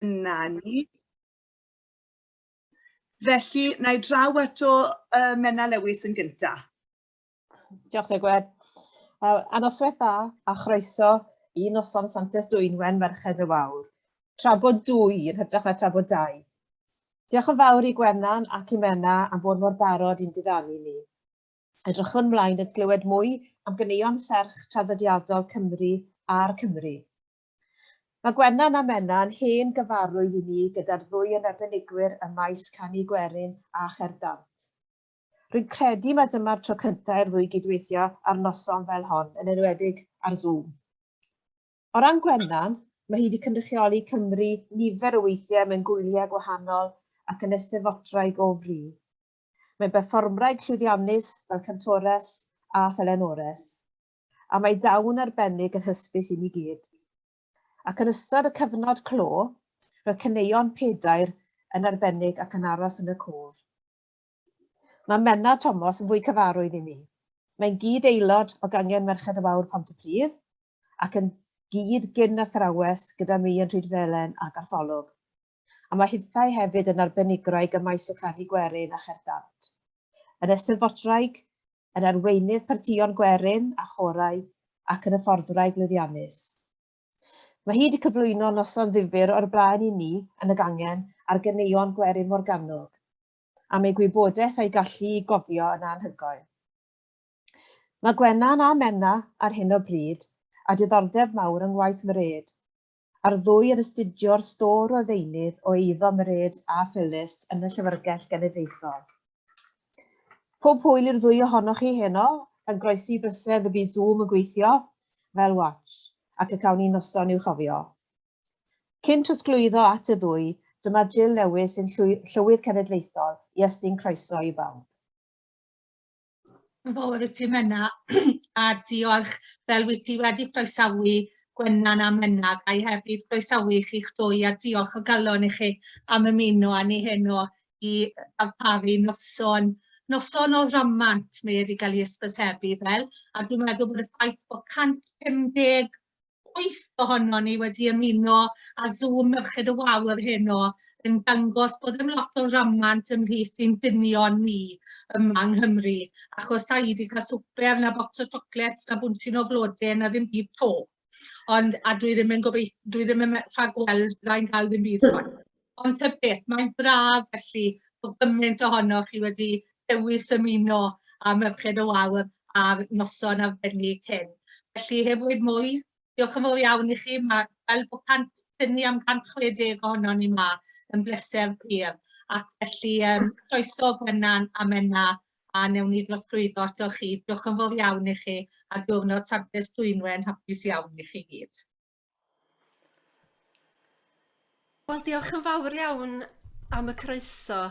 Dyna ni. Felly, na i draw ato uh, Menna Lewis yn gyntaf. Diolch Tegwen. Uh, a noswaith dda a chroeso i noson Santes Dwynwen Merched y Wawr. Tra bod dwy yn hytrach na tra bod dau. Diolch yn fawr i Gwennan ac i Menna am fod mor barod i'n diddanu ni. Edrychwn mlaen at glywed mwy am ganeuon serch traddodiadol Cymru a'r Cymry. Mae Gwennan a Menna yn hen gyfarwydd i ni gyda'r ddwy yn arbenigwyr ym maes canu gwerin a cherdd dant. Rwy'n credu mai dyma'r tro cyntaf i'r ddwy gydweithio ar noson fel hon, yn enwedig ar Zoom. O ran Gwennan, mae hi wedi cynrychioli Cymru nifer o weithiau mewn gwyliau gwahanol ac yn eisteddfodwraig o fri. Mae'n berfformwraig llwyddiannus fel cantores a thelynores. a mae dawn arbennig yn hysbys i ni gyd. Ac yn ystod y cyfnod clo, roedd caneuon pedair yn arbennig ac yn aros yn y cof. Mae Menna Tomos yn fwy cyfarwydd i mi. Mae'n gyd-aelod o gangen Merched y Wawr Pontypridd ac yn gyd gyn-athrawes gyda mi yn Rhydfelen a Gartholwg. A mae hithau hefyd yn arbenigwraig ym maes y canu gwerin a cherdd dant. Yn eisteddfodwraig, yn arweinydd partïon gwerin a chorau ac yn hyfforddwraig lwyddiannus. Mae hi wedi cyflwyno noson ddifyr o'r blaen i ni yn y gangen ar ganeuon gwerin Morgannwg, am ei gwybodaeth a'i gallu i gofio yn anhygoel. Mae Gwennan a Menna ar hyn o bryd â diddordeb mawr yng ngwaith Mrêd, a'r ddwy yn astudio'r stôr o ddeunydd o eiddo Mrêd a Phyllis yn y Llyfrgell Genedlaethol. Pob hwyl i'r ddwy ohonoch chi heno, gan groesi bysedd y bydd Zoom yn gweithio fel watch, ac y cawn ni noson i'w chofio. Cyn trosglwyddo at y ddwy, dyma Jill Lewis ein Llywydd Cenedlaethol i estyn croeso i bawb. Yn fawr i ti Menna a diolch fel wyt ti wedi croesawu Gwennan a Menna ga i hefyd groesawu chi'ch dwy a diolch o galon i chi am ymuno â ni heno i ddarparu noson noson o ramant mae wedi cael ei hysbysebu fel a dwi'n meddwl bod y ffaith bod 150 wyth ohonon ni wedi ymuno â Zoom Merched y Wawr heno yn dangos bod ddim lot o ramant ymhlith ein dynion ni yma yng Nghymru, achos sa i 'di cael swper na bocs o chocolates na bwntyn o flodau na ddim byd 'to. Ond, a dwi ddim yn gobeith- dwi ddim yn rhagweld bydda i'n cael ddim byd chwaith. Ond ta beth, mae'n braf felly bod gymaint ohonoch chi wedi dewis ymuno â Merched y Wawr ar noson arbennig hyn. Felly, heb oed mwy, diolch yn fawr iawn i chi. Mae fel bod cant, tynnu am 160 ohonon ni 'ma yn bleser pur. Ac felly, um, croeso Gwennan a Menna, a newn ni drosglwyddo ato chi. Diolch yn fawr iawn i chi, a diwrnod Santes Dwynwen hapus iawn i chi gyd. Wel diolch yn fawr iawn am y croeso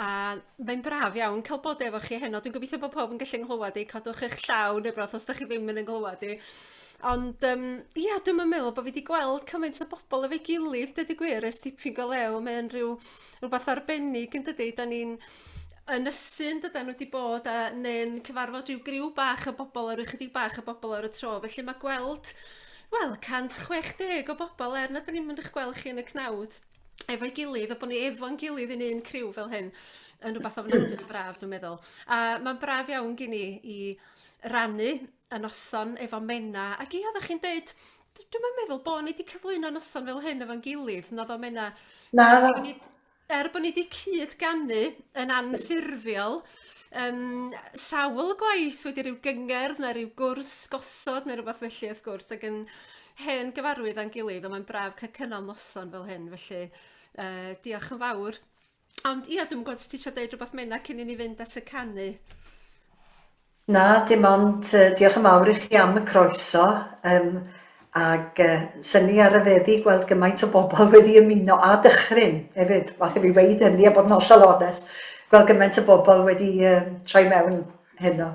a mae'n braf iawn cael bod efo chi heno. Dwi'n gobeithio bod pawb yn gallu nghlywed i, codwch eich llaw neu rywbeth os dach chi ddim yn 'y nghlywed i. Ond yym ia dwi'm yn meddwl bod fi 'di gweld cymaint o bobl efo'i gilydd deud y gwir ers tipyn go lew. Mae'n rhyw rywbeth arbennig yn dydi? 'Dan ni'n ynysu yn dydan wedi bod a neu'n cyfarfod rhyw griw bach o bobl a ryw chydig bach o bobl ar y tro. Felly mae gweld wel 160 o bobl er nad 'dan ni'm yn 'ych gweld chi yn y cnawd efo'i gilydd a bod ni efo'n gilydd yn un criw fel hyn yn rhywbeth ofnadwy o braf dwi'n meddwl. A mae'n braf iawn gen i i rannu y noson efo Menna ac ia oeddech chi'n deud dwi'm yn meddwl bod ni 'di cyflwyno noson fel hyn efo'n gilydd naddo Menna? Naddo. Er bod ni 'di cyd-ganu yn anffurfiol yym sawl gwaith wedi ryw gyngerdd neu ryw gwrs gosod neu rywbeth felly wrth gwrs ac yn hen gyfarwydd â'n gilydd ond mae'n braf cael cynnal noson fel hyn felly yy diolch yn fawr. Ond ia dwi'm yn gwybod os ti isio deud rhywbeth Menna cyn i ni fynd at y canu? Na, dim ond uh, diolch yn fawr i chi am y croeso um, ac uh, synnu ar y feddi gweld gymaint o bobl wedi ymuno a dychryn hefyd, fath i fi weid hynny a bod yn hollol onest, gweld gymaint o bobl wedi uh, troi mewn heno.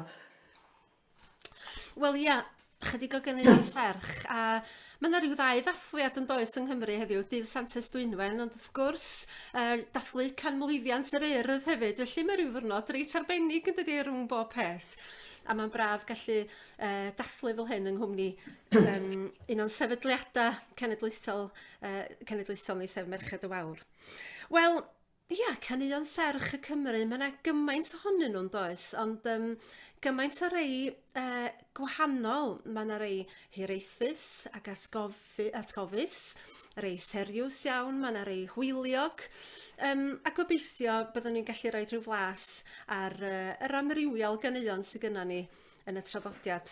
Wel ia, chydig o gynnydd serch a mae yna rhyw ddau ddathliad yn does yng Nghymru heddiw, dydd Santes Dwynwen, ond wrth gwrs uh, dathlu canmlwyddiant yr Urdd hefyd, felly mae rhyw ddwrnod reit arbennig yn dydi rhwng bob peth. A mae'n braf gallu uh, dathlu fel hyn yng nghwmni um, un o'n sefydliadau cenedlaethol, uh, cenedlaethol ni, sef Merched y Wawr. Wel, ia, caneuon serch y Cymry, mae yna gymaint ohonyn nhw'n does, ond um, gymaint o rei uh, gwahanol. Mae yna rei hiraethus ac atgofi, atgofus, rei seriws iawn, mae yna rei hwyliog, um, a gobeithio byddwn ni'n gallu rhoi rhyw flas ar uh, yr amrywiol ganeuon sydd gyda ni yn y traddodiad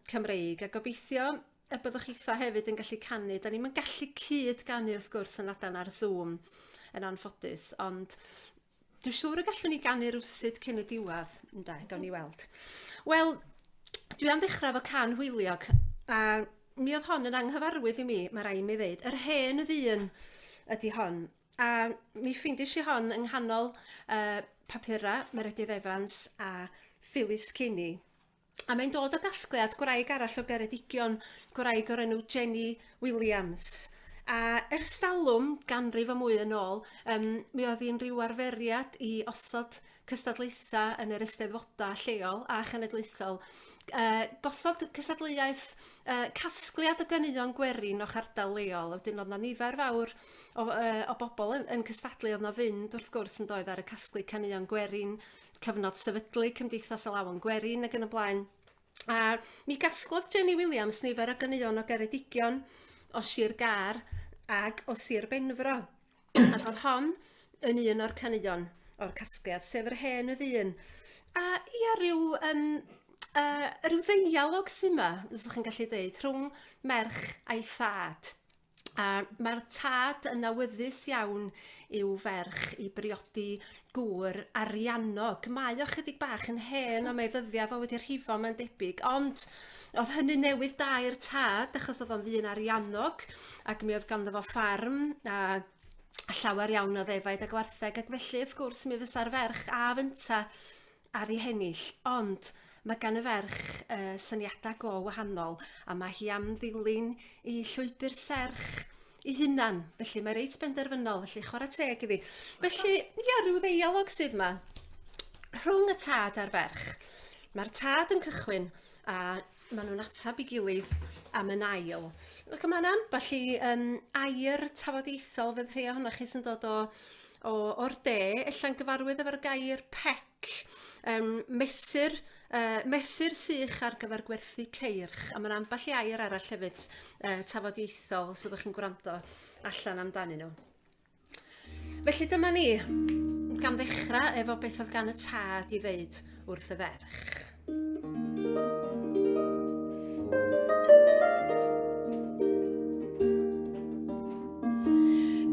Cymreig, a gobeithio y byddwch chitha hefyd yn gallu canu. Da ni'm yn gallu cyd ganu wrth gwrs yn adan ar Zoom yn anffodus, ond dwi'n siŵr y gallwn ni ganu rywsut cyn y diwedd, ynde, gawn ni weld. Wel, dwi am ddechrau efo can hwyliog, a mi oedd hon yn anghyfarwydd i mi, mae rai mi ddeud. Yr hen ddyn ydy hon, a mi ffeindiais i hon yng nghanol uh, papurau Meredydd Evans a Phyllis Kinney. A mae'n dod o gasgliad gwraig arall o Geredigion, gwraig o'r enw Jenny Williams. A ers talwm, ganrif a mwy yn ôl, um, mi oedd hi'n rhyw arferiad i osod cystadlaethau yn yr eisteddfodau lleol a chenedlaethol. Uh, gosod cystadleuaeth uh, casgliad o ganeuon gwerin o'ch ardal leol. Wedyn oedd 'na nifer fawr o, uh, o bobl yn, yn cystadlu, oedd 'na fynd wrth gwrs yn doedd ar y casglu caneuon gwerin cyfnod sefydlu Cymdeithas Alawon Gwerin ac yn y blaen. A mi gasglodd Jenny Williams nifer o ganeuon o Geredigion, o Sir Gâr ag o Sir Benfro. Ac oedd hon yn un o'r caneuon o'r casgliad, sef yr hen y ddyn. A ia, rhyw, um, uh, rhyw ddeialog sy'n yma, os ydych chi'n gallu dweud, rhwng merch a'i thad. A mae'r tad yn awyddus iawn i'w ferch i briodi gŵr ariannog. Mae o chydig bach yn hen am ei ddyddiau fo wedi rhifo mae'n debyg, ond oedd hynny newydd da i'r tad achos oedd o'n ddyn ariannog ac mi oedd ganddo fo ffarm a llawer iawn o ddefaid a gwartheg ac felly wrth gwrs mi fysa'r ferch a fynta ar ei hennill, ond mae gan y ferch uh, syniadau go wahanol a mae hi am ddilyn i llwybr serch i hunan. Felly mae reit benderfynol, felly chwarae teg iddi. Felly, ia, rhyw ddeialog sydd yma rhwng y tad a'r ferch. Mae'r tad yn cychwyn a maen nhw'n atab i gilydd am yn ail. Ac mae'n ambell i um, air tafodieithol fydd rhai ohonoch chi sy'n dod o, o, o'r de, ella'n gyfarwydd efo'r gair pec, um, mesur, uh, mesur sych ar gyfer gwerthu ceirch. A mae'n ambell i air arall hefyd uh, tafodieithol os ydych chi'n gwrando allan amdanyn nhw. Felly dyma ni, gan ddechrau efo beth oedd gan y tad i ddeud wrth y ferch.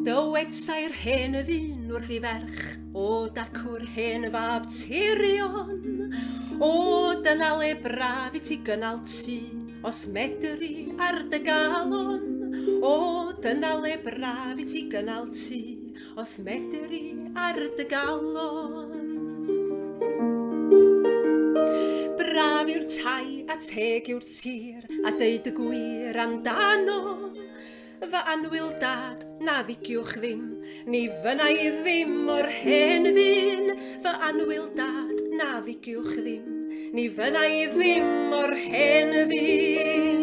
Dywed sa'r hen y ddyn wrth i ferch, o dacw'r hen fab Tirion, o dyna le braf i ti gynnal tŷ, Os medri ar dy galon, o dyna le braf i ti gynnal tŷ, os medri ar dy galon. Braf yw'r tai a teg yw'r tir, a deud y gwir amdano. Fy annwyl dad, na ddigiwch ddim, ni fynna i ddim o'r hen ddyn. Fy annwyl dad, na ddigiwch ddim, ni fynna i ddim o'r hen ddyn.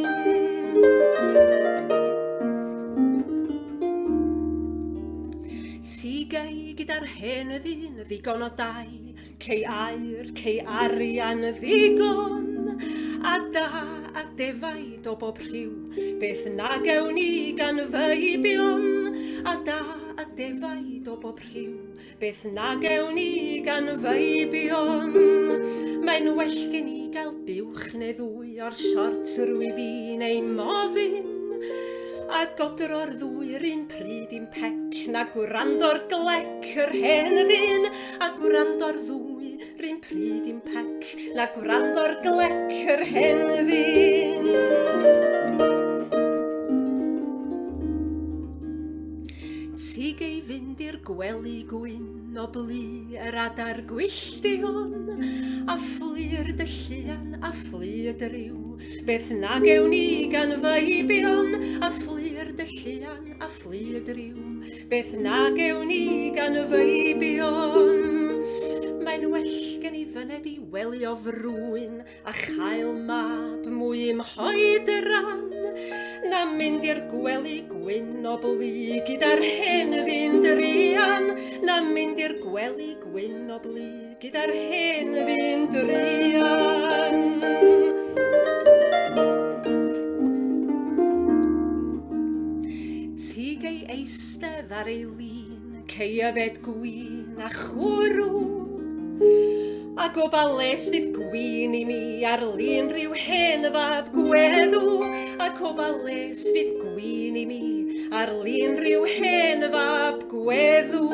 Ti gei gyda'r hen ddyn ddigon o dai, Cei aur, cei arian ddigon, a da a defaid o bob rhyw, beth na gewn ni gan feibion, a da a defaid o bob rhyw, beth na gewn ni gan feibion. Mae'n well gen i gael buwch neu ddwy o'r siort rwy fi'n ei mofyn, a godro'r ddwy'r un pryd i'm pec, na gwrando'r glec yr hen ddyn, a gwrando'r ddwy run pryd i'm pec, na gwrando'r glec yr hen ddyn. Ti gei fynd i'r gwely gwyn o blu yr adar gwylltion, a fflu'r dy llian a fflu y dryw, Beth na gewn ni gan feibion, a fflu'r dy llian a fflu y dryw. Beth na gewn ni gan feibion. Mae'n well gen i fyned i wely o frwyn a chael mab mwy i'm hoedran na mynd i'r gwely gwyn o blu gyda'r hen fyn druan, na mynd i'r gwely gwyn o blu gyda'r hen fyn druan. Ti gei eistedd ar ei lin, cei yfed gwin a chwrw, a goba les fydd gwin i mi ar lun rhyw hen fab gweddw, a goba les fydd gwin i mi ar lun rhyw hen fab gweddw.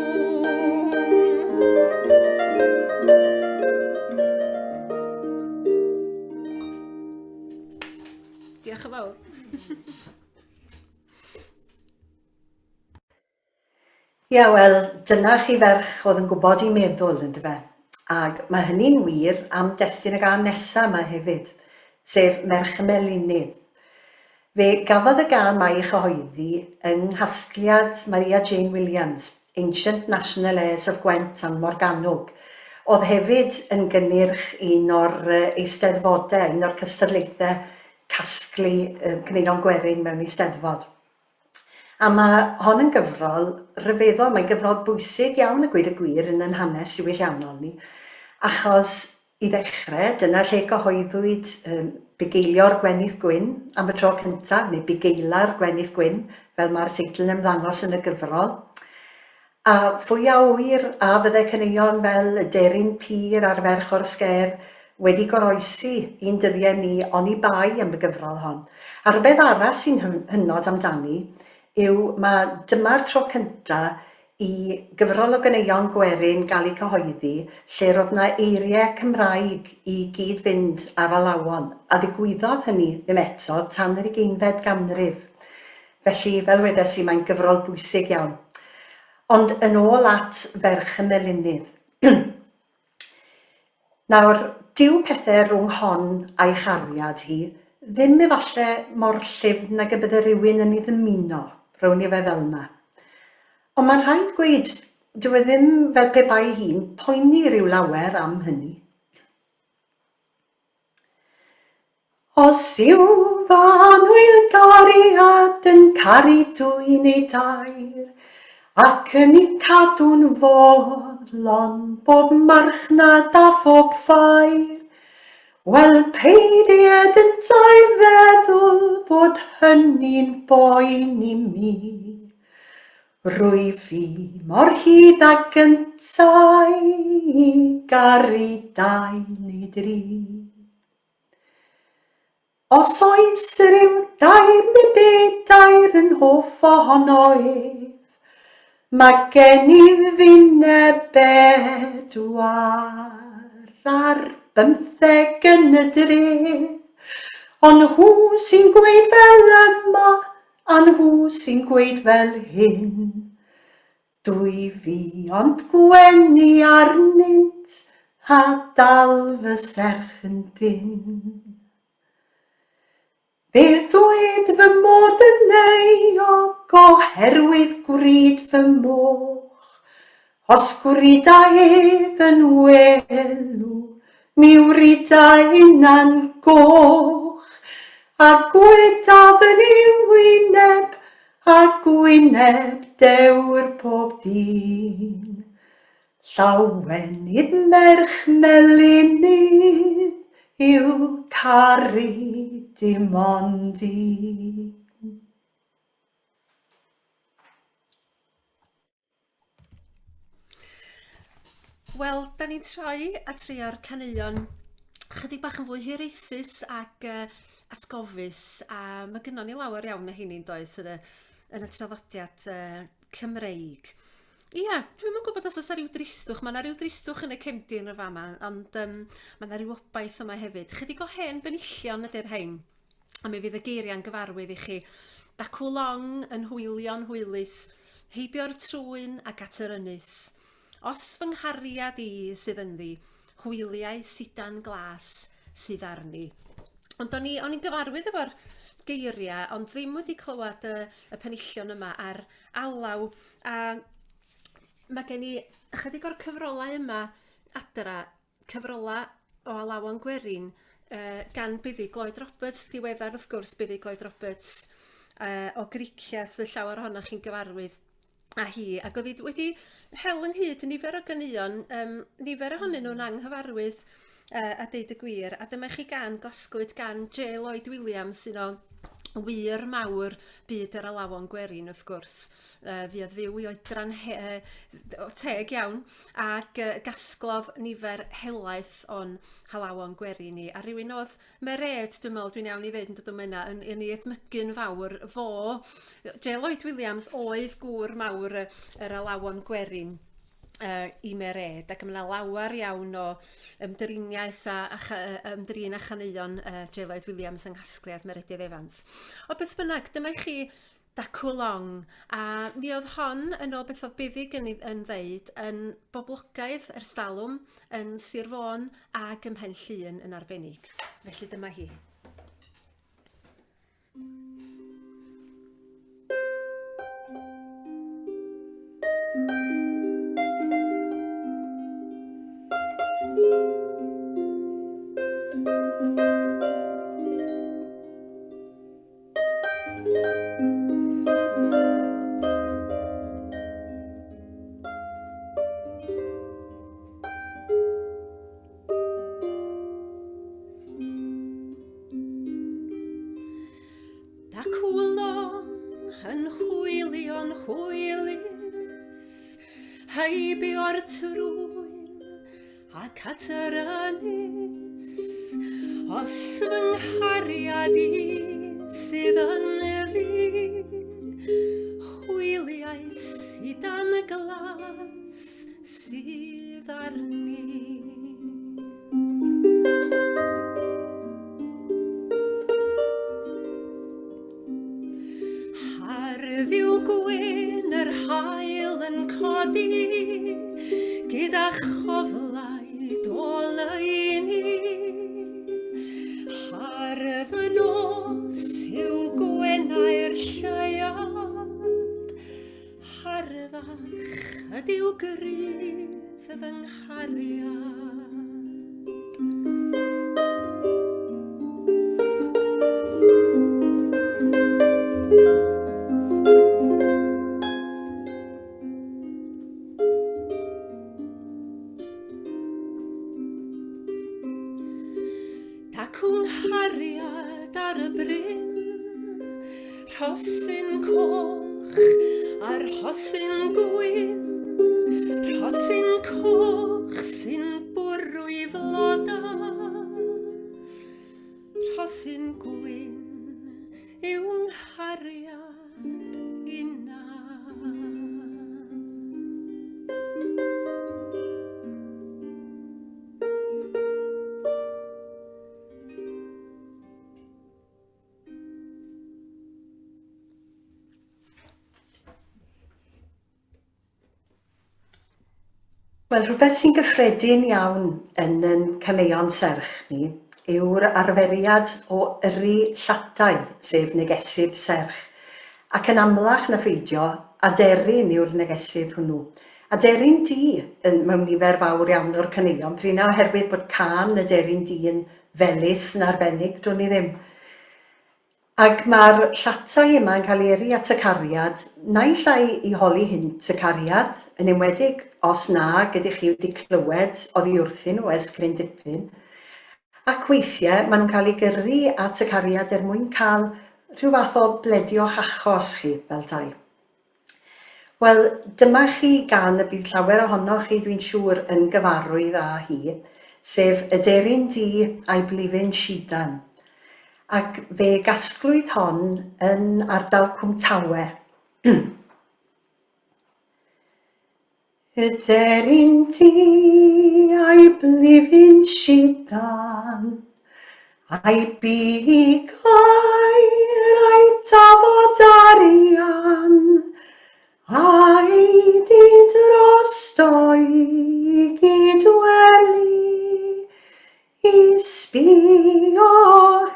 Diolch yn fawr. Ia, wel, dyna chi ferch oedd yn gwybod ei meddwl, yndyfe? Ac mae hynny'n wir am destun y gân nesa yma hefyd, sef Merch y Melinydd. Fe gafodd y gân 'ma ei chyhoeddi yng nghasgliad Maria Jane Williams, Ancient National Airs of Gwent and Morgannwg, oedd hefyd yn gynnyrch un o'r eisteddfodau, un o'r cystadlaethau casglu caneuon gwerin mewn eisteddfod. A mae hon yn gyfrol ryfeddol, mae'n gyfrol bwysig iawn a gweud y gwir yn yn hanes diwylliannol ni, achos i ddechrau, dyna lle cyhoeddwyd um, Bugeilio'r Gwenith Gwyn am y tro cyntaf, neu Bugeila'r Gwenith Gwyn, fel mae'r teitl yn ymddangos yn y gyfrol. A phwy a ŵyr a fyddai caneuon fel y Deryn Pur a'r Ferch o'r Sgêr wedi goroesi i'n dyddiau ni oni bai am y gyfrol hon. A rhywbeth arall sy'n hynod amdani yw ma' dyma'r tro cynta i gyfrol o ganeuon gwerin gael eu cyhoeddi lle roedd 'na eiriau Cymraeg i gyd-fynd â'r alawon, a ddigwyddodd hynny ddim eto tan yr ugeinfed ganrif. Felly, fel wedes i, mae'n gyfrol bwysig iawn. Ond yn ôl at ferch y melinydd. Nawr, dyw pethau rhwng hon a'i chariad hi ddim efalle mor llyfn ag y bydde rhywun yn ei ddymuno, rown i fe fel 'na. Ond mae'n rhaid gweud, dyw e ddim fel pe bai hi'n poeni rhyw lawer am hynny. Os yw fy annwyl gariad yn caru dwy neu dair, ac yn eu cadw'n foddlon bob marchnad a phob ffair, wel peidied yntau feddwl fod hynny'n boen i mi. Rwyf fi mor hydd ag yntau i garu dau neu dri. Os oes rhyw dair neu bedair yn hoff ohono ef, mae gen i finne bedwar ar bymtheg yn y dref. Ond nhw sy'n gweud fel yma, a nhw sy'n gweud fel hyn. Dwy fi ond gwenu arnynt a dal fy serch yn dynn. Fe ddwed fy mod yn euog oherwydd gwrid fy moch, os gwrida ef yn welw, mi wrida inna'n goch, a gwedaf yn ei wyneb A gwyneb dewr pob dyn. Llawenydd merch melinydd yw caru dim ond un. Wel, da ni'n troi at rei o'r caneuon chydig bach yn fwy hiraethus ac uh, atgofus, a mae gynnon ni lawer iawn o heini'n does yn y, yn y traddodiad uh, Cymreig. Ia, dwi'm yn gwybod os oes 'na ryw dristwch, mae 'na ryw dristwch yn y cefndir yn y fama, ond um, mae 'na ryw obaith yma hefyd. Chydig o hen benillion ydy'r rhain. A mi fydd y geiriau'n gyfarwydd i chi. Dacw long yn hwylio'n hwylus, heibio'r trwyn ac at yr ynys. Os fy nghariad i sydd ynddi, hwyliau sidan glas sydd arni. Ond o'n i, o'n i'n gyfarwydd efo'r geiriau, ond ddim wedi clywed y, y penillion yma ar alaw. A mae gen i ychydig o'r cyfrolau yma adra cyfrola o alawon gwerin uh, gan Buddug Lloyd Roberts, diweddar wrth gwrs Buddug Lloyd Roberts uh, o Gricieth, fydd llawer ohonoch chi'n gyfarwydd â hi, ac oedd hi wedi hel ynghyd nifer o ganeuon, um, nifer ohonyn nhw'n anghyfarwydd uh, a deud y gwir, a dyma chi gan gasglwyd gan J Lloyd Williams, un o wir mawr byd yr alawon gwerin wrth gwrs. Uh, fuodd fyw i oedran he, uh, teg iawn ac uh, gasglodd nifer helaeth o'n halawon gwerin ni. A rhywun oedd Mered, dwi'n meddwl dwi'n iawn i ddeud yn dod o yna, yn, yn ei edmygu'n fawr fo. J Lloyd Williams oedd gŵr mawr yr alawon gwerin uh, i Mered ac mae yna lawer iawn o ymdriniaeth a, a, a ymdrin â chaneuon uh, J Lloyd Williams yng nghasgliad Meredydd Evans. O beth bynnag, dyma i chi Dacw Long, a mi oedd hon yn ôl beth oedd Buddug yn, yn ddeud, yn boblogaidd ers talwm yn Sir Fôn ac ym Mhen Llŷn yn arbennig. Felly dyma hi. Dacw long yn hwylio'n hwylus, heibio'r trwyn Ac at yr ynys, os fy nghariad i sydd yn fi, hwyliais i dan y glas sydd arni. Hardd yw gwyn yr haul yn codi gyda choflau doleuni. Hardd y nos yw gwenau'r lleuad, harddach ydyw grudd fy nghariad. Dacw'n nghariad ar y bryn, rhosyn coch a'r rhosyn gwyn, rhosyn coch sy'n bwrw i floda, rhosyn gwyn yw nghariad inna. Wel, rhywbeth sy'n gyffredin iawn yn yn caneuon serch ni yw'r arferiad o yrru llatai, sef negesydd serch. Ac yn amlach na pheidio, aderyn yw'r negesydd hwnnw. Aderyn du yn, mewn nifer fawr iawn o'r caneuon, prin oherwydd bod cân aderyn du yn felys yn arbennig, dwn i ddim. Ac mae'r llatai yma yn cael ei yrru at y cariad, naill ai i holi hynt y cariad, yn enwedig os nag ydych chi wedi clywed oddi wrthyn nhw ers cryn dipyn, ac weithiau maen nhw'n cael eu gyrru at y cariad er mwyn cael rhyw fath o bledio'ch achos chi, fel tai. Wel, dyma chi gân y bydd llawer ohonoch chi, dwi'n siŵr, yn gyfarwydd â hi, sef Y Deryn Du a'i Blifyn Sidan. Ac fe gasglwyd hon yn ardal Cwmtawe. Y deryn du a'i blifyn sidan, a'i big aer a'i tafod arian, a'i di drosto'i gydweli, i sbio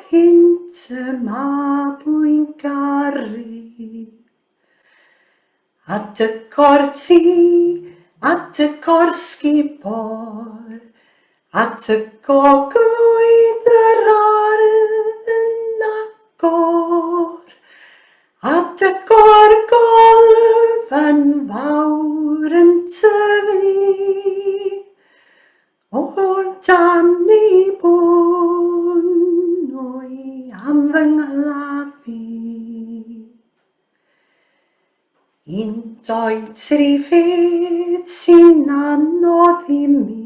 hynt y mabwy'n garu. At y corti, at y corsgubor. At y goglwydd yr ardd yn agor, At y gorgolfan fawr yn tyfu, O dan ei bôn o'i am fy nghladdu. Un, dou, tri, beth sy'n anodd i mi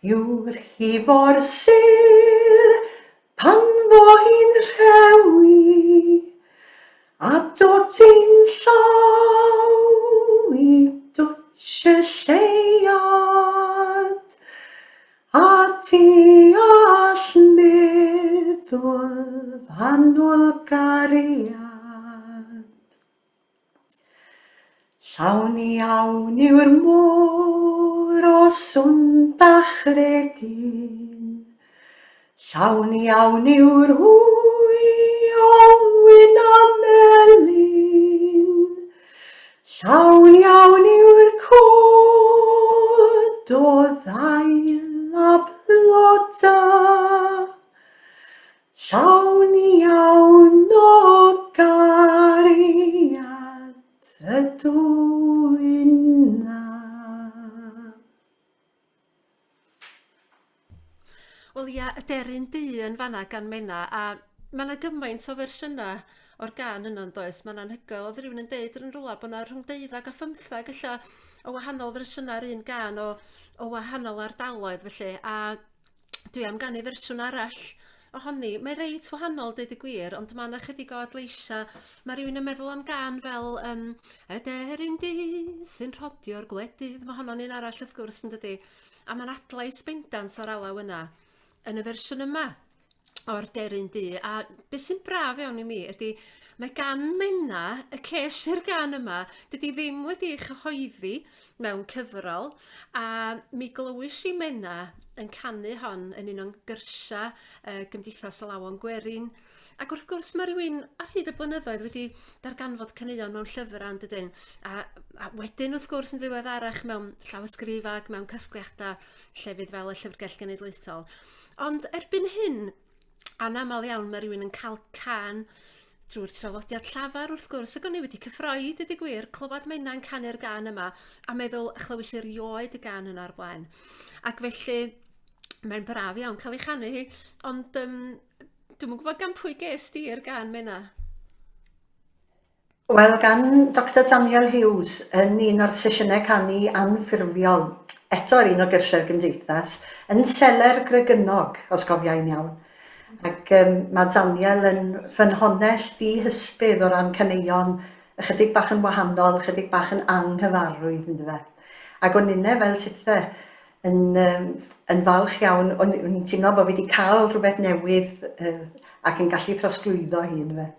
yw'r rhifo'r sêr pan fo hi'n rhewi a dod i'n llaw i dwtsh y lleuad a deall meddwl fanwl gariad. Llawn iawn yw'r môr o swnd a chregyn, Llawn iawn yw'r hwy o wyn a melyn, Llawn iawn yw'r cod o ddail a bloda, Llawn iawn o gariad ydw inna. Wel ia, y deryn du yn fanna gan Menna, a mae 'na gymaint o fersiynau o'r gân yna yn does, mae'n anhygoel. Oedd rhywun yn deud yn rhywle bod 'na rhwng deuddeg a phymtheg ella o wahanol fersiynau ar un gân o o wahanol ardaloedd felly, a dwi am ganu fersiwn arall ohoni. Mae reit wahanol deud y gwir, ond mae 'na chydig o adleisiau. Mae rhywun yn meddwl am gân fel um, Y deryn du sy'n rhodio'r gwledydd. Mae honno'n un arall wrth gwrs yn dydi? A mae'n adlais bendant o'r alaw yna yn y fersiwn yma o'r deryn du. A beth sy'n braf iawn i mi ydy mae gan Menna y ces i'r gan yma, dydy ddim wedi ei chyhoeddi mewn cyfrol, a mi glywis i Menna yn canu hon yn un o'n gyrsiau Gymdeithas Alawon Gwerin. Ac wrth gwrs mae rhywun ar hyd y blynyddoedd wedi darganfod caneuon mewn llyfrau yn dydyn? A, a wedyn wrth gwrs yn ddiweddarach mewn llawysgrifau ac mewn casgliadau llefydd fel y Llyfrgell Genedlaethol. Ond erbyn hyn, anaml iawn mae rhywun yn cael can drwy'r traddodiad llafar wrth gwrs, ac o'n i wedi cyffroi, dweud y gwir, clywed Menna'n canu'r gan yma a meddwl, chlywis i erioed y gan yna o'r blaen. Ac felly, mae'n braf iawn cael ei chanu hi, ond um, dwi'm yn gwybod gan pwy ges di'r gan Menna? Wel, gan Doctor Daniel Hughes yn un o'r sesiynau canu anffurfiol, eto ar un o gyrsiau'r Gymdeithas, yn Seler Gregynog, os gofia i'n iawn. Ac um, mae Daniel yn ffynhonnell ddihysbydd o ran caneuon ychydig bach yn wahanol, ychydig bach yn anghyfarwydd, ynddo fe. Ac o'n inne fel tithe yn, um, yn falch iawn, o'n i'n teimlo bod fi wedi cael rhywbeth newydd uh, ac yn gallu throsglwyddo hi, ynddo fe.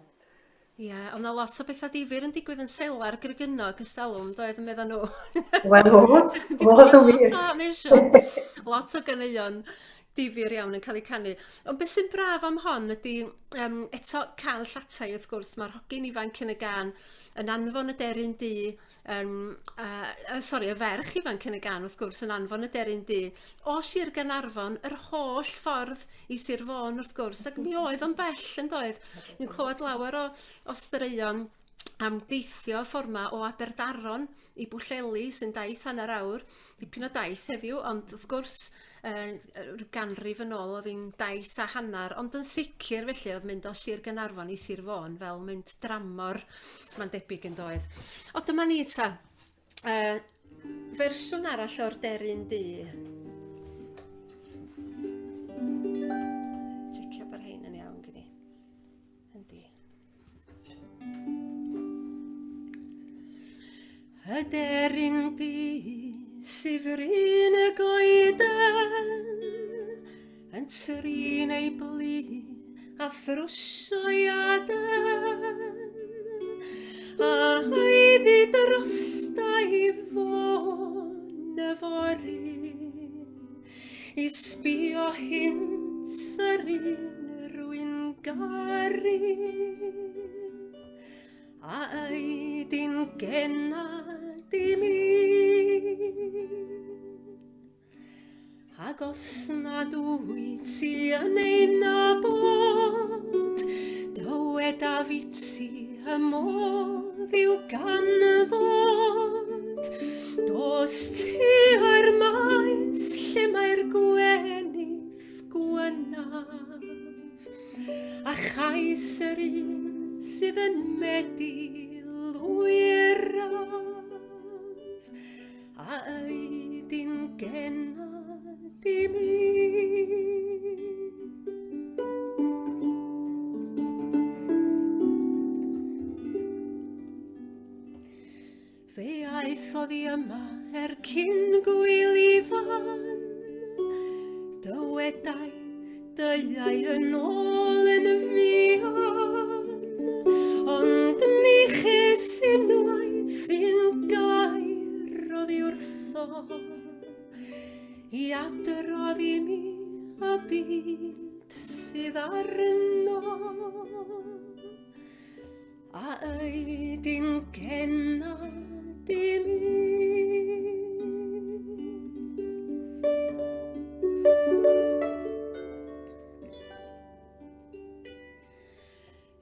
Ie, oedd 'na lot o bethau difyr yn digwydd yn selar Gregynog ers talwm, doedd, yn meddwl nhw. Wel, oedd, oedd yn wir. Lot o, lot o ganeuon difyr iawn yn cael eu canu. Ond beth sy'n braf am hon ydy, um, eto can llatai wrth gwrs, mae'r hogyn ifanc yn y gan yn anfon y deryn du, um, uh, sori, y ferch ifanc yn y gan wrth gwrs yn anfon y deryn du o Sir Gaernarfon yr holl ffordd i Sir Fôn wrth gwrs, ac mi oedd o'n bell yn doedd. Ni'n clywed lawer o, o straeon am deithio ffordd 'ma o Aberdaron i Bwllheli sy'n daith hanner awr, dipyn o daith heddiw, ond wrth gwrs uh, rhyw ganrif yn ôl oedd hi'n daith a hanner, ond yn sicr felly oedd mynd o Sir Gaernarfon i Sir Fôn fel mynd dramor, mae'n debyg yn doedd. O, dyma ni ta. Uh, fersiwn arall o'r deryn du. Checio bod rhain yn iawn gyda. Yndi. Y deryn du syfrin y goeden yn trin ei blu a thrwsio'i aden a haeddu drosta i fôn yfory i sbio hynt yr un rwy'n garu a aed i'n gennad i mi. Ac Ac os nad wyt ti yn ei nabod, dywedaf i ti y modd i'w ganfod. Dos tua'r maes lle mae'r gwenith gwynaf, a chais yr un sydd yn medi lwyraf. A ydy'n gennad i mi. Fe aeth oddi yma er cyn gwyl Ifan, dywedai deuai yn ôl yn fuan, ond ni ches unwaith un gair oddi wrtho i adrodd i mi y byd sydd arno. A ydy'n gennad i mi.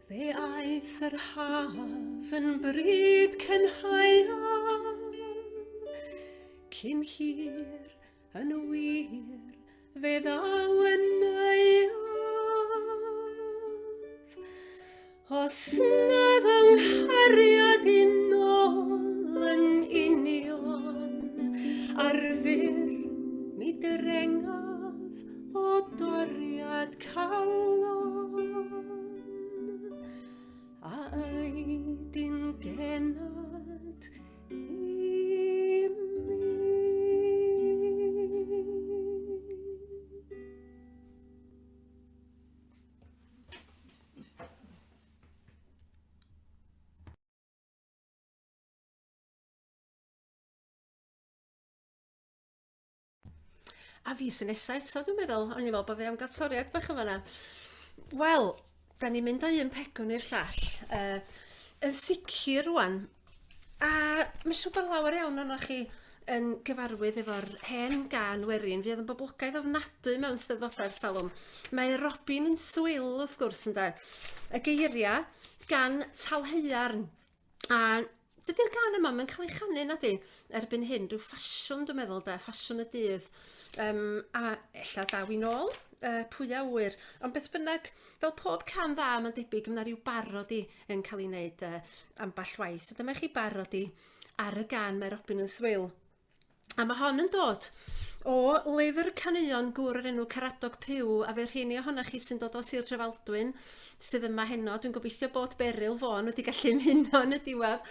Fe aeth yr haf yn bryd cynhaeaf, cyn hir Yn wir, fe ddaw yn aeaf. Os na ddaw nghariad i nôl yn union, ar fyr mi drengaf o doriad calon. A ydy'n genad A fi sy'n nesaf eto, dwi'n meddwl. O'n i'n meddwl bod fi am gael toriad bach yn fanna. Wel, da ni'n mynd o un pegwn i'r llall. Yn sicr rwan, a mae'n siŵr bod lawer iawn ohonoch chi yn gyfarwydd efo'r hen gân werin fuodd yn boblogaidd ofnadwy mewn steddfodau ers talwm. Mae Robin yn Swil, wrth gwrs, ynde. Y geiriau gan Talhaearn. A dydy'r gân yma, mae'n cael ei chanu nadi erbyn hyn, rhyw ffasiwn dwi'n meddwl de, ffasiwn y dydd. Um, a ella daw i nôl, pwy a ŵyr. Ond beth bynnag, fel pob can dda mae'n debyg, mae yna rhyw barodi yn cael ei wneud ambell waith. A dyma chi barodi ar y gân Mae Robin yn Swil. A mae hon yn dod o lyfr caneuon gŵr o'r enw Caradog Pugh, a fe rheini ohonoch chi sy'n dod o Sir Drefaldwyn sydd yma heno, dwi'n gobeithio bod Beryl Vaughan wedi gallu ymuno yn y diwedd.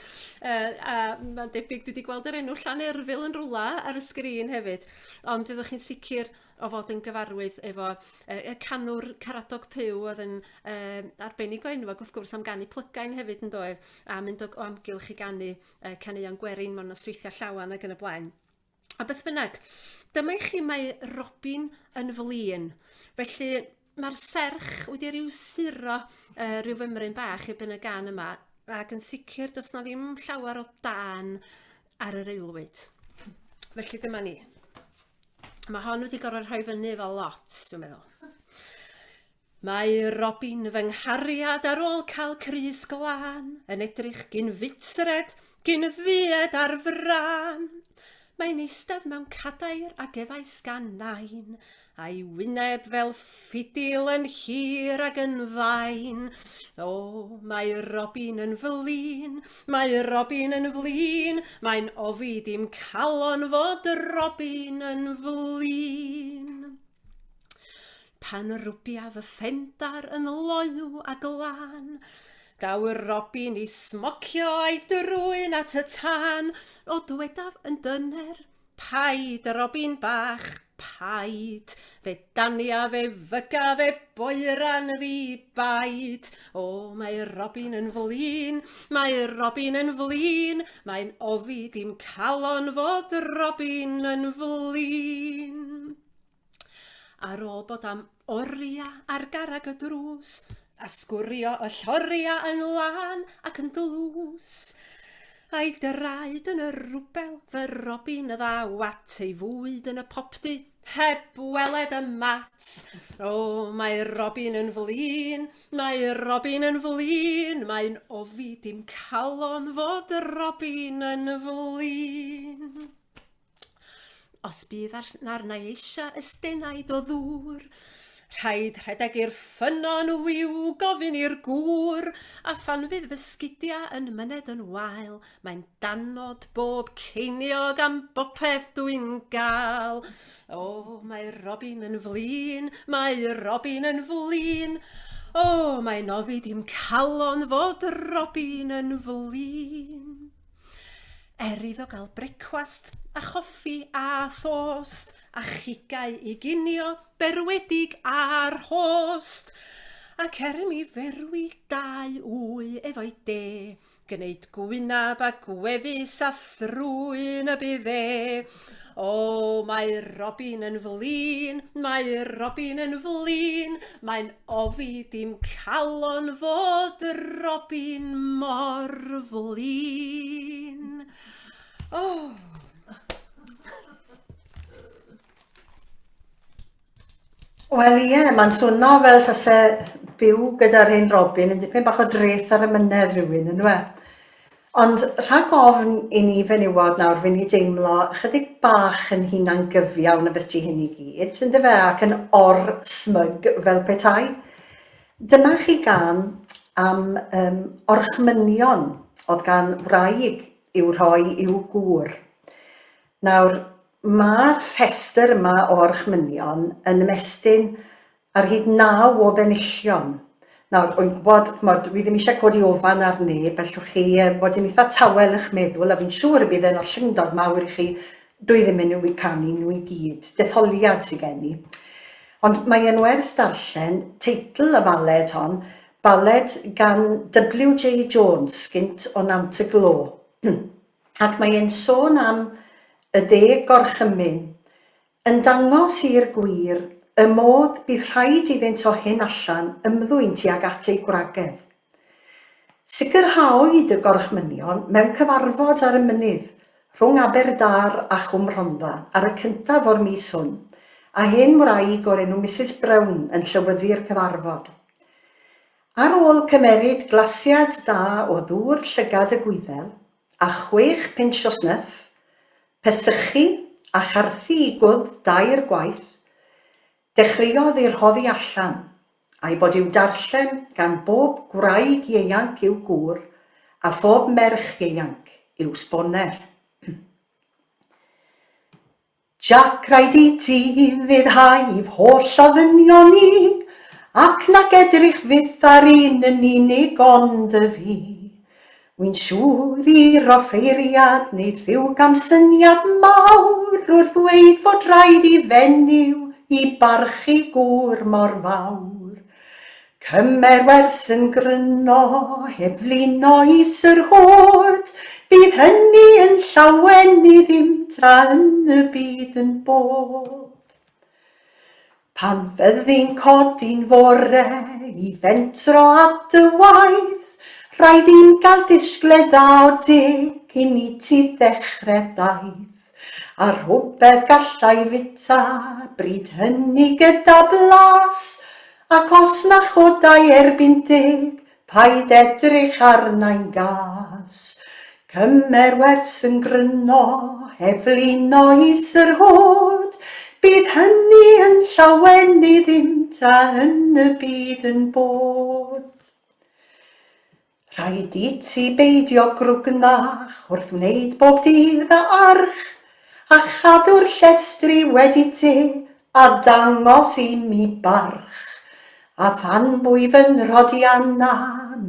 A mae'n debyg dwi wedi gweld yr enw Llanerfyl yn rwla ar y sgrin hefyd, ond fyddwch chi'n sicr o fod yn gyfarwydd efo y canwr Caradog Pugh oedd yn arbennig o enwog wrth gwrs am ganu plygain hefyd yn doedd, a mynd o amgylch i ganu caneuon gwerin mewn nosweithiau llawen ac yn y blaen. A beth bynnag, dyma i chi mae Robin yn flin. Felly mae'r serch wedi rhyw suro rhyw fymryn bach erbyn y gan yma, ac yn sicr does na ddim llawer o dan ar yr aelwyd. Felly dyma ni. Mae hon wedi gorfod rhoi fyny efo lot, dwi'n meddwl. Mae Robin fy nghariad ar ôl cael crys glân yn edrych gyn fitred, gyn ddued ar frân. Mae'n eistedd mewn cadair a gefais gan nain, a'i wyneb fel ffidil yn hir ag yn fain. O, mae Robin yn flin, mae Robin yn flin, mae'n ofid i'm calon fod Robin yn flin. Pan rwbiaf y ffendar yn loyw a glân, daw Robin i smocio a'i drwyn at y tân. O, dwedaf yn dyner, paid, Robin bach, paid. Fe dania, fe fyga, fe boeran ddi-baid. O, mae Robin yn flin, mae Robin yn flin, mae'n ofid i'm calon fod Robin yn flin. Ar ôl bod am oria ar garreg y drws, a sgwrio y lloria yn lân ac yn dlws. A'i draed yn y rwbel, fy Robin y ddaw at ei fwyd yn y popty, heb weled y mat. O, mae Robin yn flin, mae Robin yn flin, mae'n ofid i'm calon fod Robin yn flin. Os bydd arna i eisiau ysdenaid o ddŵr, rhaid rhedeg i'r ffynnon wiw gofyn i'r gŵr, a phan fydd fy sgidiau yn myned yn wael, mae'n danod bob ceiniog am bopeth dwi'n gael. O, mae Robin yn flin, mae Robin yn flin, o, mae'n ofid i'm calon fod Robin yn flin. Er iddo gael brecwast a choffi a thost a chigau i ginio berwedig a'r host, ac er i mi ferwi dau wy efo'i de, gwneud gwynab a gwefus a thrwyn y bydd e. O, mae Robin yn flin, mae Robin yn flin, mae'n ofid i'm calon fod Robin mor flin. Oh. Wel ie, mae'n swno fel tase byw gyda'r hen Robin yn dipyn bach o dreth ar y mynedd rhywun, yn we? Ond rhag ofn i ni fenywod nawr fynd i deimlo ychydig bach yn hunangyfiawn ambyti hyn i gyd, yndyfe, ac yn or-smug fel petai. Dyma chi gân am um, orchmynion oedd gan wraig i'w rhoi i'w gŵr. Nawr, mae'r rhestr yma o orchmynion yn ymestyn ar hyd naw o benillion. Nawr, wy'n gwybod, ch'mod, wi ddim eisiau codi ofan ar neb, allwch chi fod yn eitha tawel eich meddwl, a fi'n siŵr y bydd e'n ollyngdod mawr i chi, dwi ddim yn nhw canu nhw i gyd, detholiad sydd gen i. Ond mae e'n werth darllen teitl y faled hon, baled gan W.J. Jones, gynt o Nant y Glo. Ac mae e'n sôn am y ddeg gorchymyn Yn dangos i'r gwir y modd bydd rhaid iddynt o hyn allan ymddwyn tuag at eu gwragedd. Sicrhaodd y gorchmynion mewn cyfarfod ar y mynydd rhwng Aberdâr a Chwm Rhondda ar y cyntaf o'r mis hwn, a hen wraig o'r enw Misus Brown yn llywyddu'r cyfarfod. Ar ôl cymeryd glasiad da o ddŵr llygad y Gwyddel, a chwech pinsh o snuff, Pesychu a charthu i gwddf dair gwaith, dechreuodd ei rhoddi allan, a'i bod i'w darllen gan bob gwraig ieuanc i'w gŵr, a phob merch ieuanc i'w sboner. Jac, rhaid i ti fuddhau f'holl ofynion i, ac nac edrych fyth ar un yn unig ond y fi. Wi'n siŵr i'r offeiriad wneud rhyw gamsyniad mawr wrth ddweud fod rhaid i fenyw i barchu gŵr mor fawr. Cymer wers yn gryno, heb flino i Syr Hwd, bydd hynny yn llawen i ddim tra yn y byd yn bod. Pan fyddi'n codi'n fore i fentro at dy waith, rhaid i'm gael disgled dda o de cyn i ti ddechre daith. A rhywbeth gallai fita bryd hynny gyda blas, ac os na chodai erbyn deg, Paid edrych arnai'n gas. Cymer wers yn gryno, heb flino i Syr Hwd. Bydd hynny yn llawen i ddim tra yn y byd yn bod. Rhaid i ti beidio grwgnach wrth wneud bob dydd fy arch, a chadw'r llestri wedi te a dangos i mi barch, a phan fwy fy nhrodianna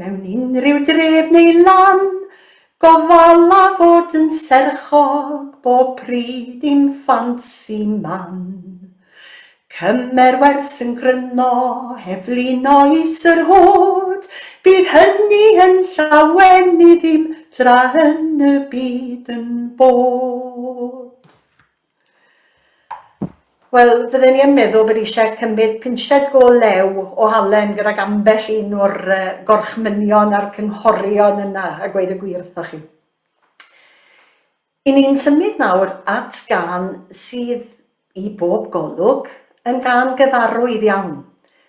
mewn unrhyw dref neu lan, gofala fod yn serchog bob pryd i'm ffansi man. Cymer wers yn gryno, heb flino i Syr Hwd, bydd hynny yn llawen i ddim tra yn y byd yn bod. Wel, fydden i yn meddwl bod eisiau cymryd pinsied go lew o halen gydag ambell un o'r gorchmynion a'r cynghorion yna, a gweud y gwir wrthoch chi. I ni'n symud nawr at gân sydd, i bob golwg, yn gân gyfarwydd iawn,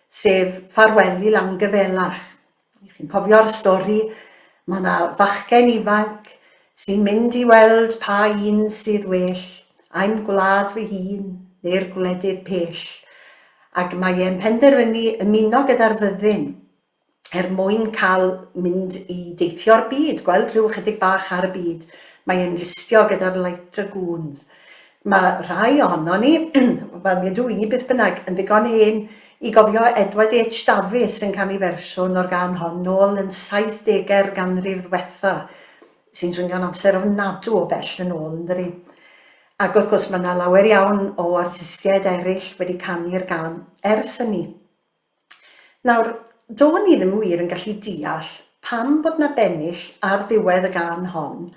sef Ffarwel i Langyfelach. Chi'n cofio'r stori, mae yna fachgen ifanc sy'n mynd i weld pa un sydd well, i'm gwlad fy hun neu'r gwledydd pell, ac mae e'n penderfynu ymuno gyda'r fyddin er mwyn cael mynd i deithio'r byd, gweld rhyw ychydig bach ar y byd. Mae e'n listio gyda'r Light Dragoons. Mae rhai ohono ni, wel mi ydw i beth bynnag, yn ddigon hen i gofio Edward H Dafis yn canu fersiwn o'r gân hon nôl yn 70au'r ganrif ddwetha, sy'n swnio'n amser ofnadw o bell yn ôl, yn dydi? Ac wrth gwrs mae yna lawer iawn o artistiaid eraill wedi canu'r gân ers hynny. Nawr, do'n i ddim wir yn gallu deall pam bod 'na bennill ar ddiwedd y gân hon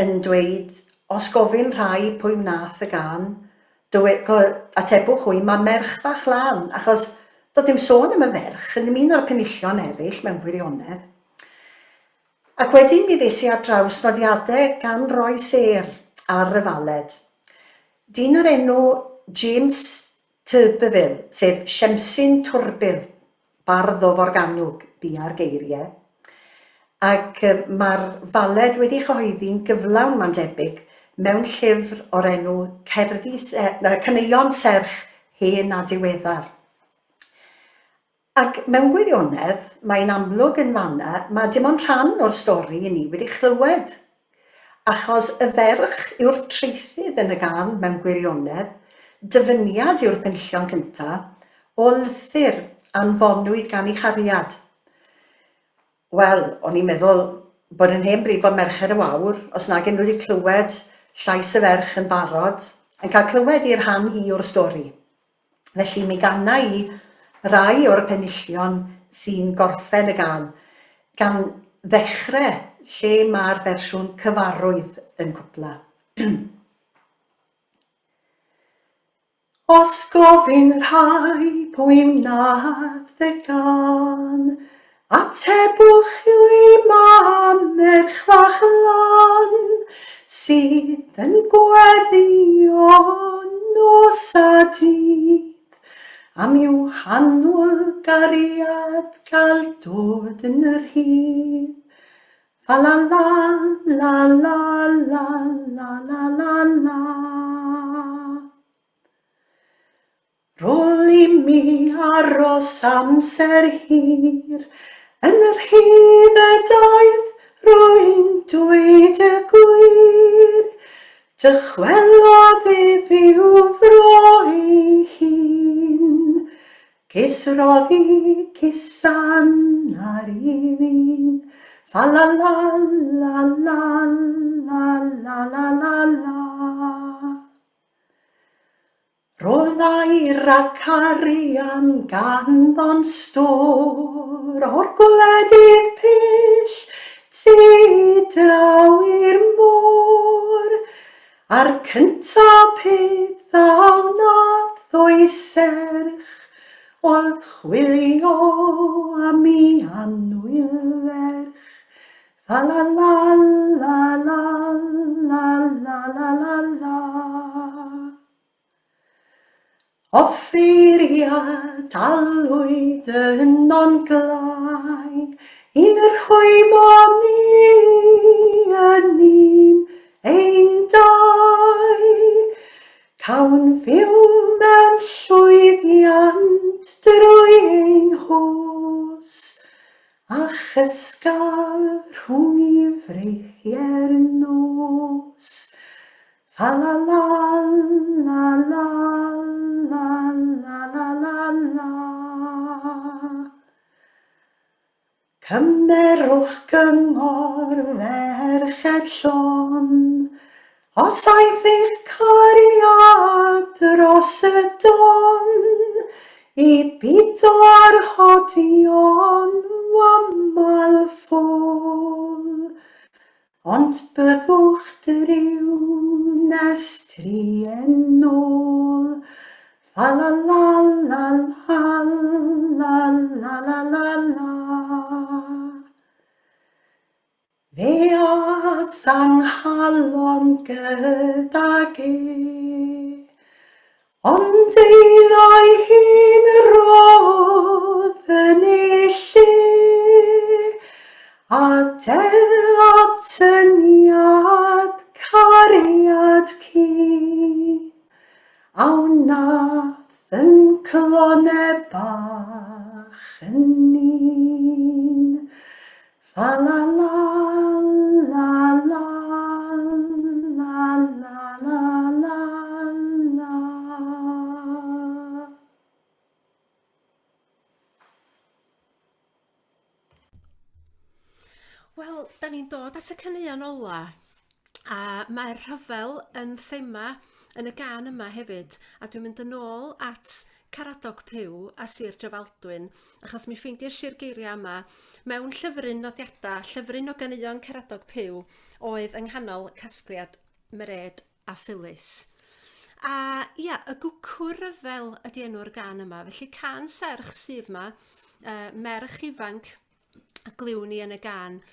yn dweud os gofyn rhai pwy wnaeth y gân, dywe- go- atebwch hwy ma' merch fach lân, achos doedd dim sôn am y ferch yn ddim un o'r penillion eraill mewn gwirionedd. Ac wedyn mi ddes i ar draws nodiadau gan Roy Sêr ar y faled. Dyn o'r enw James Turberville, sef Siemsyn Twrbil, bardd o Forgannwg, bia'r geiriau, ac mae'r faled wedi chyhoeddi'n gyflawn, mae'n debyg, mewn llyfr o'r enw Cerddi, Caneuon Serch Hen a Diweddar. Ac mewn gwirionedd, mae'n amlwg yn fan'na, mae dim ond rhan o'r stori i ni wedi chlywed. Achos y ferch yw'r traethydd yn y gân mewn gwirionedd, dyfyniad yw'r penillion cynta, o lythyr anfonwyd gan ei chariad. Wel, o'n i'n meddwl bod yn hen bryd bod Merched y Wawr, os nag 'yn nhw wedi clywed llais y ferch yn barod, yn cael clywed ei rhan hi o'r stori. Felly mi gana i rai o'r penillion sy'n gorffen y gân, gan ddechrau lle mae'r fersiwn cyfarwydd yn cwpla. Os gofyn rhai pwy wnaeth y gân, Atebwch i mam merch fach lan sydd yn gweddio nos a dydd am i'w hanwyl gariad gael dod yn yr hydd. Fa la la la la la la la la la. Rôl i mi aros amser hir, yn yr hydd y daith rwy'n dweud y gwir. Dychwelodd ef i'w fro ei hun, ces roddi cusan ar ei fin. Fa la la la la la la la la la. Roedd aur ac arian ganddo'n stôr o'r gwledydd pell tu draw i'r môr, a'r cynta peth a wnaeth o'i serch oedd chwilio am ei annwyl ferch. Fa la la la la la la la la la. Offeiriad alwyd yno'n glai, i'n rhwymo ni yn un ein dau. Cawn fyw mewn llwyddiant drwy ein hos, A chysga rhwng i freichiau'r nos. Fa la la la la la la la la la. Cymerwch gyngor ferched llon, Os aiff eich cariad dros y don, I bido ar hodion wamal ffôl, Ond byddwch driw nes true'n nôl, Fa la la la la la la la la la. Fe ath anghalon gydag e, ond eiddo'i hun rodd yn ei lle, a deddf atyniad cariad cu, a wnath yn clone bach yn un. Fa la la la la la la la la la. Wel, da ni'n dod at y caneuon ola, a mae'r rhyfel yn thema yn y gân yma hefyd, a dwi'n mynd yn ôl at Caradog Pugh a Sir Drefaldwyn, achos mi ffeindiais i'r geiriau yma mewn llyfryn nodiadau, llyfryn o ganeuon Caradog Pugh oedd yng nghanol casgliad Mered a Phyllis. A ia, y gwcw ryfel ydy enw'r gân yma, felly cân serch sydd 'ma, merch ifanc a glywn ni yn y gân,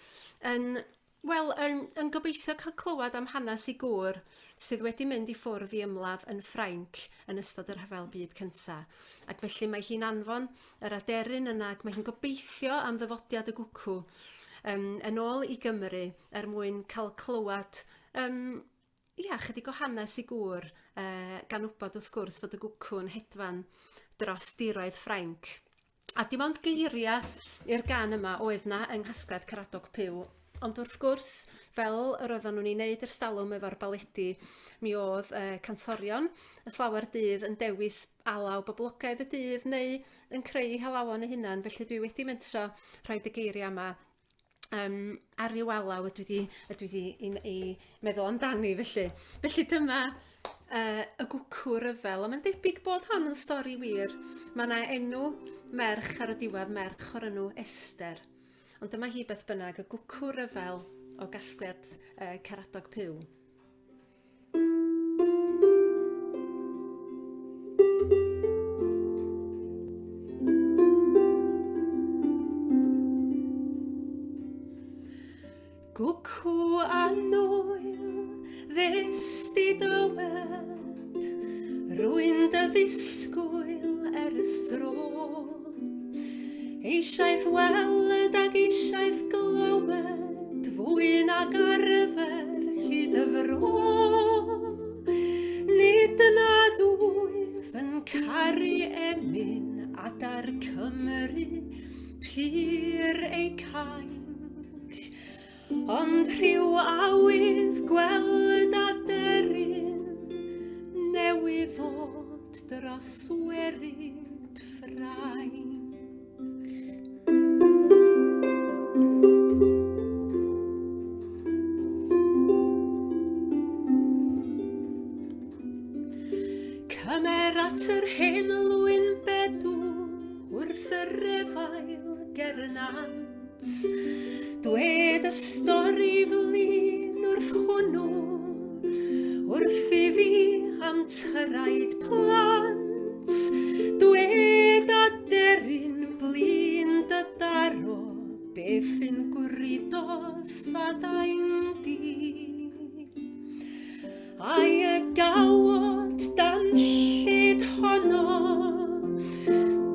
yn Wel, yn, yn gobeithio cael clywed am hanes ei gŵr sydd wedi mynd i ffwrdd i ymladd yn Ffrainc yn ystod y Rhyfel Byd Cynta. Ac felly mae hi'n anfon yr aderyn yna ac mae hi'n gobeithio am ddyfodiad y gwcw um, yn ôl i Gymru er mwyn cael clywed um, ia, chydig o hanes i gŵr, uh, gan wybod wrth gwrs fod y gwcw'n hedfan dros diroedd Ffrainc. A dim ond geiriau i'r gan yma oedd na yng nghasgliad Caradog Pugh, ond wrth gwrs, fel yr oedden nhw'n ei wneud ers talwm efo'r baledi, mi oedd cantorion y slawer dydd yn dewis alaw boblogaidd y dydd neu yn creu halawon eu hunan, felly dwi wedi mentro rhoid y geiriau yma um, ar ryw alaw ydw i 'di ydw i 'di i i meddwl amdani felly. Felly dyma y gwcw ryfel, a mae'n debyg bod hon yn stori wir. Mae yna enw merch ar y diwedd, merch o'r enw Esther. Ond dyma hi beth bynnag, y gwcw ryfel o gasgliad Caradog Pugh. Gwcw annwyl, ddest di dywed, rwy'n dy ddisgwyl ers tro. Eisiau'th weld ag eisiau'th glywed, fwy nag arfer hyd y fro. Nid yna ddwyf yn caru emyn adar Cymru pur eu cainc, ond rhyw awydd gweld aderyn newydd ddod dros werid Ffrainc. Cymer at yr hen lwyn bedw wrth yr efail ger y nant. Dwed y stori flin wrth hwnnw, wrth i fi am tyraid plant. Dwed aderyn blin dy daro, beth yn gwrido thadain di. Ai y gawod danllyd honno,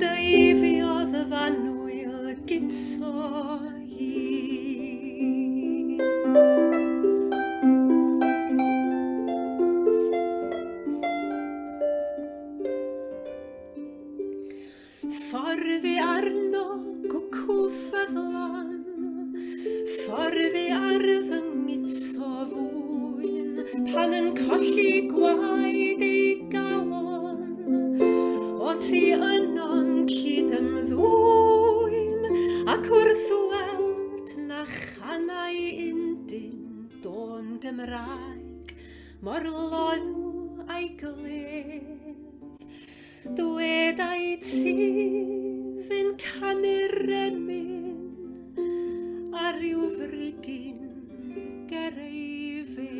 dyfiodd y fanwyl guto i. Ffordd i arno gwcw ffyddlon, ffordd i ar fy ngito fwyn, pan yn colli gwaed ei galon, o ti yno'n cyd-ymddwyn, ac wrth weld na chanai undyn dôn Gymraeg, mor loyw a'i gledd. Dwedai ti fy'n canu'r emyn ar ryw frigyn ger ei fedd.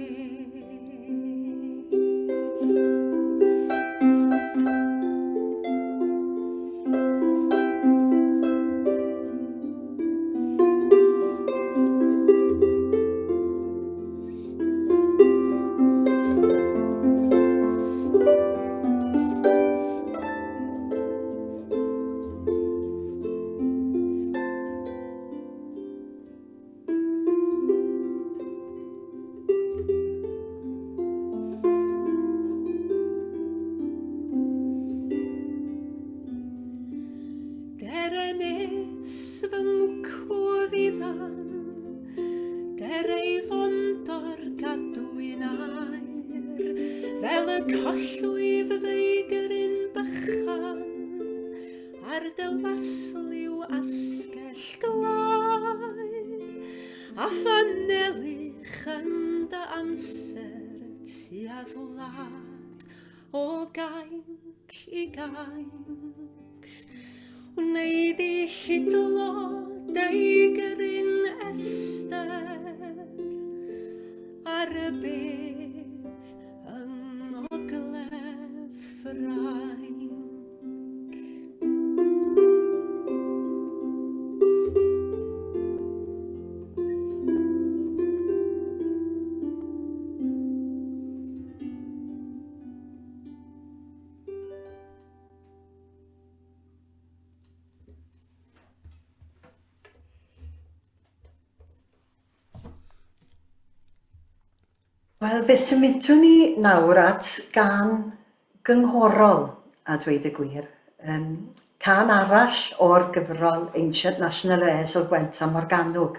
Fel y collwyf ddeigryn bychan ar dy lasliw asgell glai, a phanelych yn dy amser tua'r wlad o gainc i gainc. Wnei di hidlo deigryn Esther ar y bedd yng ngogledd Ffrainc. Wel, fe symudwn ni nawr at gân gynghorol, a dweud y gwir. Um, cân arall o'r gyfrol Ancient National Airs oedd Gwent a Morgannwg.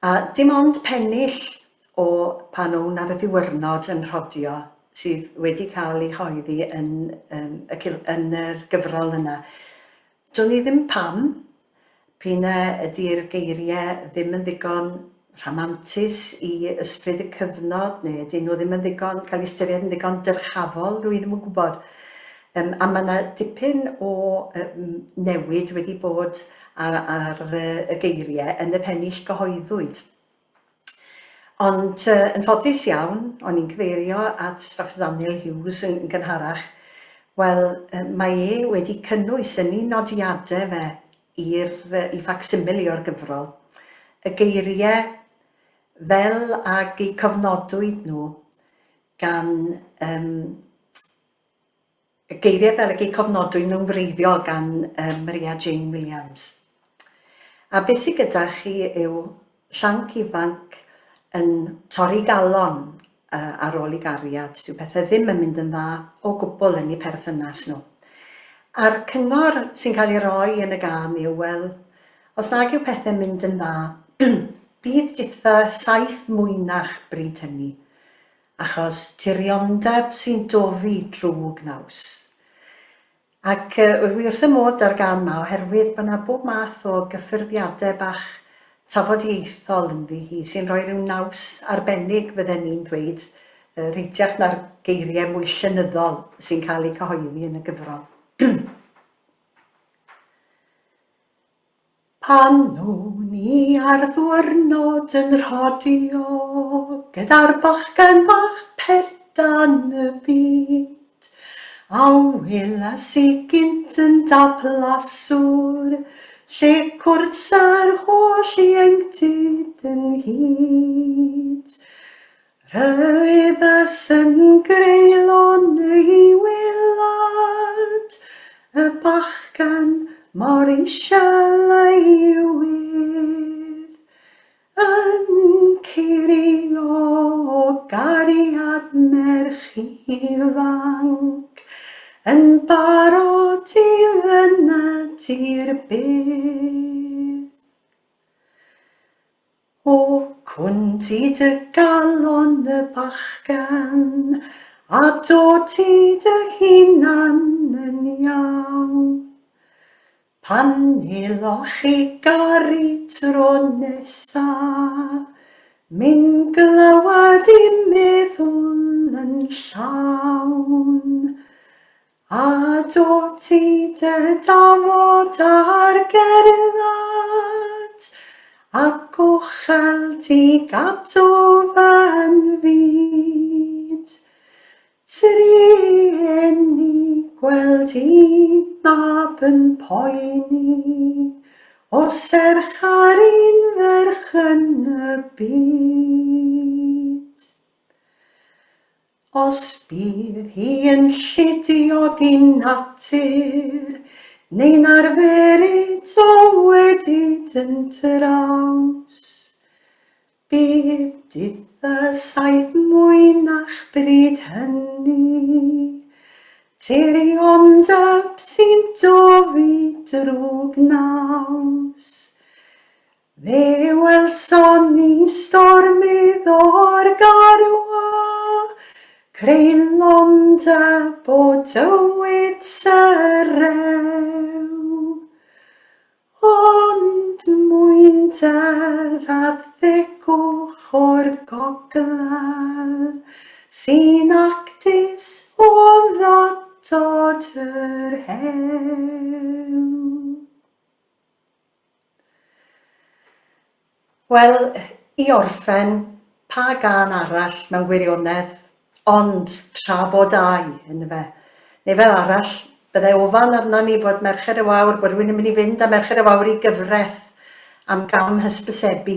A dim ond pennill o pan own ar y ddiwrnod yn rhodio sydd wedi cael ei choeddi yn, um, y, yn yr gyfrol yna. Do'n i ddim pam, p'un a ydi'r geiriau ddim yn ddigon rhamantus i ysbryd y cyfnod, neu ydyn nhw ddim yn ddigon, cael eu ystyried yn ddigon dyrchafol, dwi ddim yn gwybod. Um, a mae yna dipyn o um, newid wedi bod ar, ar y geiriau yn y pennill gyhoeddwyd. Ond uh, yn ffodus iawn, o'n i'n cyfeirio at Dr Daniel Hughes yn, yn gynharach, wel, uh, mae e wedi cynnwys yn ei nodiadau fe i'r uh, i facsimile o'r gyfrol, y geiriau fel ag eu cofnodwyd nhw gan um, Y geiriau fel y cofnodwyd nhw'n wreiddiol gan Maria Jane Williams. A beth sydd gyda chi yw llanc ifanc yn torri galon ar ôl i gariad. Dyw pethau ddim yn mynd yn dda o gwbl yn eu perthynas nhw. A'r cyngor sy'n cael ei roi yn y gân yw, wel, os nag yw pethau'n mynd yn dda, bydd ditha saith mwynach bryd hynny. Achos tiriondeb sy'n dofi drwg naws. Ac wy wrth y modd 'da'r gân 'ma oherwydd bod 'na bob math o gyffyrddiadau bach tafodieithol ynddi hi sy'n rhoi rhyw naws arbennig fydden ni'n dweud, rheitiach na'r geiriau mwy llenyddol sy'n cael eu cyhoeddi yn y gyfrol. Pan o'n i ar ddwyrnod yn rhodio gyda'r bachgen bach perdan y byd, a welas i gynt yn dablaswr, lle cwrdd â'r holl ieuenctid ynghyd. Rhyfedd yn greulon ei wylad, y bachgen mor isel ei wydd, yn curio o gariad merch ifanc, yn barod i fyned i'r bedd. O, cwn ti dy galon y bachgen, a dod ti dy hunan yn iawn. Pan eloch chi garu tro nesa, myn glywed i meddwl yn llawn. A dod ti dy dafod ar gerdded, a gochel ti gadw fy nfyd. Trueni gweld un mab yn poeni, o serch ar un ferch yn y byd. Os bydd hi yn llidiog i natur, neu'n arferyd o wedyd yn traws, bydd ditha saith mwynach bryd hynny, tiriondeb sy'n dofi drwg naws. Fe welson ni stormydd o'r garw a Creulondeb o dywydd syrew, Ond mwynder a thegwch o'r gogledd sy'n actus o ddatod yr hewl. Wel, i orffen, pa gân arall mewn gwirionedd, ond tra bod ai, yndyfe? Neu fel arall, bydde ofan arna ni bod Merched y Wawr, bod rhywun yn mynd i fynd â Merched y Wawr i gyfraith am gam hysbysebu.